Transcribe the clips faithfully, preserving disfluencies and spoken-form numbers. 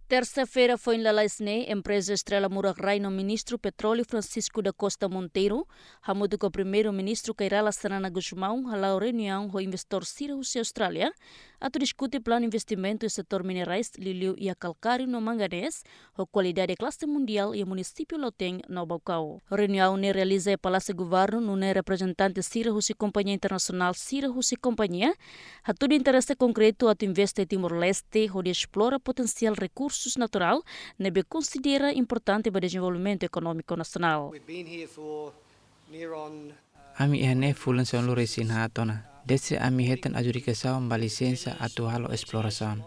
Tersa-feira foin lalais ne'e, empreza Estrela Murak Rai no Ministru Petróleu Francisco da Costa Monteiro, hamutuk ho Primeiru-Ministru Kay Rala Xanana Gusmão, hala'o reuniaun ho investór sira husi Austrália, atu diskute planu investimentu iha setór minerais, liuliu iha kalkáriu no manganés, ho kualidade klase mundiál iha munisípiu Lautém no Baucau. Reuniaun ne'e realiza iha Palásiu Governu, nune'e reprezentante sira husi kompañia internasionál sira husi kompañia hatudu interese konkretu atu investe iha Timor-Leste, hodi esplora potensiál rekursus naturál ne'ebé konsidera importante ba dezenvolvimentu ekonómiku nasionál. We've been here for near on, uh, Ami iha ne'e fulan sanulu-resin-haat ona. Desde ami hetan adjudikasaun ba lisensa atu halo esplorasaun.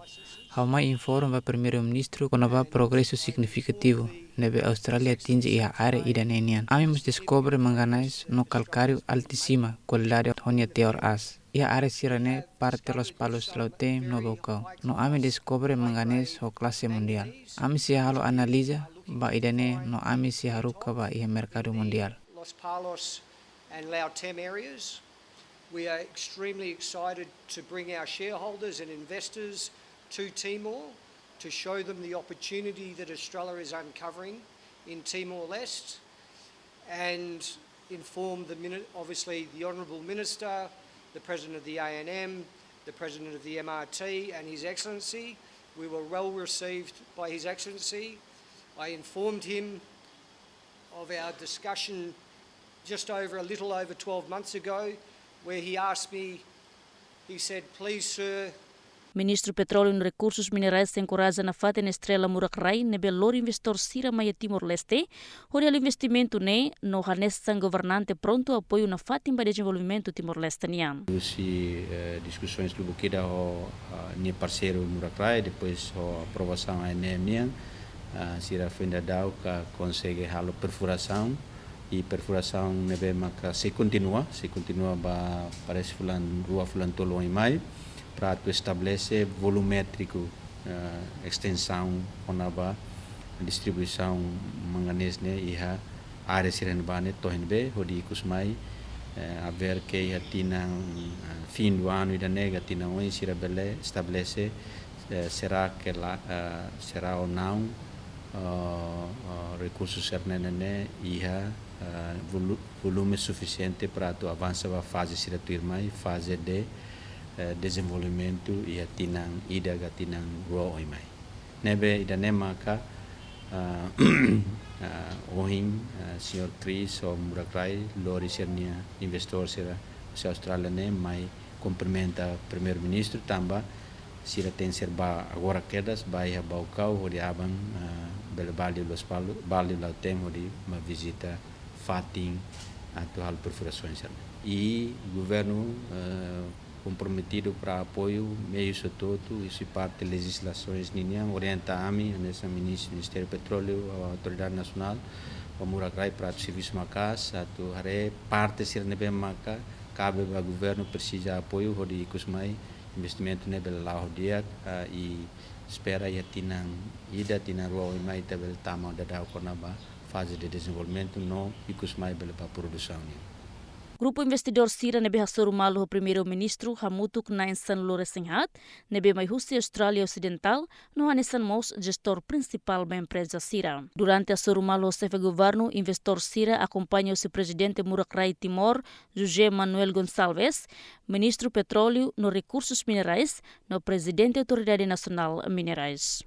Ha'u mai informa ba Primeiru-Ministru kona-ba progresu signifikativu ne'ebé Austrália atinje iha área ida-ne'e nian. Ami mós deskobre manganés no kalkáriu altísima kualidade ho nia teór aas iha área sira-ne'e parte Lospalos, Lautém no Baucau. No ami deskobre manganés ho klase mundiál. Ami sei halo analiza ba ida-ne'e no ami sei haruka ba iha merkadu mundiál. Lospalos and Lautém areas. We are extremely excited to bring our shareholders and investors to Timor to show them the opportunity that Australia is uncovering in Timor-Leste and inform the mini-, obviously the Honourable Minister, the President of the A N M, the President of the M R T and His Excellency. We were well received by His Excellency. I informed him of our discussion just over, a little over twelve months ago, where he asked me, he said, "Please, sir." Ministru Petróleu no Rekursus Minerais enkoraja nafatin Estrela Murak Rai ne'ebé lori investór sira mai iha Timor-Leste, hodi halo investimentu ne'e no hanesan governante prontu apoiu nafatin ba dezenvolvimentu Timor-Leste nian. Husi, eh, diskusoens lubuk ida ho, ah, nia parseiru Murak Rai, depois ho aprovasaun A N M nian, ah, sira foin daudauk konsege halo perfurasaun, i perfurasaun ne'ebé maka sei kontinua, sei kontinua ba parese fulan rua, fulan tolu oin mai, para atu estabelese volumétriku, eh, estensaun kona-ba distribuisaun manganés ne'e iha área sira-ne'ebá ne'e to'o ne'ebé, hodi ikus mai, eh, habeer ke iha tinan, eh, fim do ano ida-ne'e ka tinan oin sira bele estabelese, eh, será ke la, eh, será ou não, eh, eh, rekursu sira-ne'e ne'e iha, eh, volu-, volume sufisiente para atu avansa ba faze sira tuirmai, faze de, eh, dezenvolvimentu iha tinan ida ka tinan rua oin mai. Ne'ebé ida-ne'e maka, ah, ah, ohin, ah, señór Chris ho Murak Rai lori sira-nia investór sira husi Austrália ne'e mai kumprimenta Primeiru-Ministru tanba sira tenke ser bá agora kedas, bá iha Baucau, hodi aban, ah, bele bá liu Lospalos, bá liu Lautém, hodi mai vizita fatin atu halo perfurasaun sira-ne'e. I governu, eh, komprometidu para apoiu meius hotu-hotu, husi parte lejizlasoens ninian, orienta ami, hanesan Minis-, Ministériu Petróleu, Autoridade Nasionál, ba Murak Rai para atu servisu maka'as, atu haree parte sira ne'ebé maka kabe ba governu presiza apoiu, hodi ikus mai investimentu ne'e bele la'o di'ak, ah, i espera iha tinan ida, tinan rua oin mai ita bele tama daudaun kona-ba faze de dezenvolvimentu no ikus mai bele ba produsaun nian. Grupu investidór sira ne'ebé hasoru malu ho Primeiru-Ministru hamutuk na'in sanulu-resin-haat, ne'ebé mai husi Austrália Osidentál, no hanesan mós jestór prinsipál ba empreza sira. Durante hasoru malu ho Xefe Governu, investór sira akompaña husi Prezidente Murak Rai Timor, José Manuel Gonçalves, Ministru Petróleu no Rekursus Minerais, no Prezidente Autoridade Nasionál Minerais.